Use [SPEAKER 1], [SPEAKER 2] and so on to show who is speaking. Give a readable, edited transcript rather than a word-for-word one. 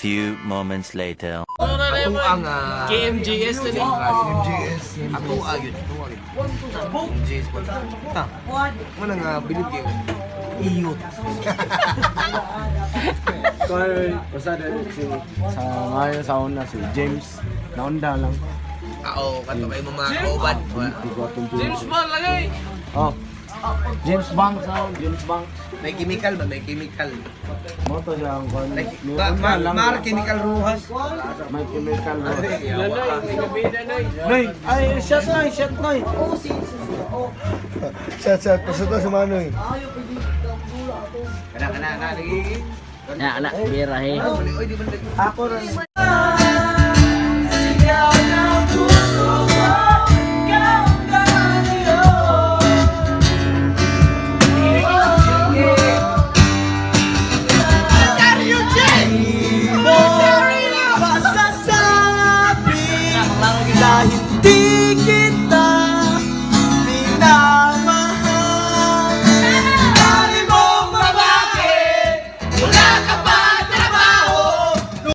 [SPEAKER 1] Few moments later.
[SPEAKER 2] Ato ang
[SPEAKER 3] KMJS na ni.
[SPEAKER 2] MJS. Ato yun. Ato yun. MJS. Ta. Mo na nga bilib kayo. Iyot.
[SPEAKER 4] Kaya, basta dahil si, sa ngayon sa una si James, naunda lang.
[SPEAKER 2] Oo, kato kayo mga kauban.
[SPEAKER 4] Di ko atong
[SPEAKER 3] James Bond lagay.
[SPEAKER 4] Oh. James Banks, oh, James Banks.
[SPEAKER 2] May chemical ba? May chemical.
[SPEAKER 4] Mo to siya ang kwan.
[SPEAKER 2] Like,
[SPEAKER 4] Niunda
[SPEAKER 2] ma
[SPEAKER 4] lang.
[SPEAKER 2] mar chemical ruhas.
[SPEAKER 4] May chemical.
[SPEAKER 3] Laloy, may kabida noy.
[SPEAKER 4] Noy, ay shot noy, shot noy.
[SPEAKER 5] Shot, shot. Pasuto si Manoy.
[SPEAKER 2] Kana kana kana lagi.
[SPEAKER 6] Na, na, bira eh.
[SPEAKER 2] Oy, di man lagi.
[SPEAKER 4] Ako rin.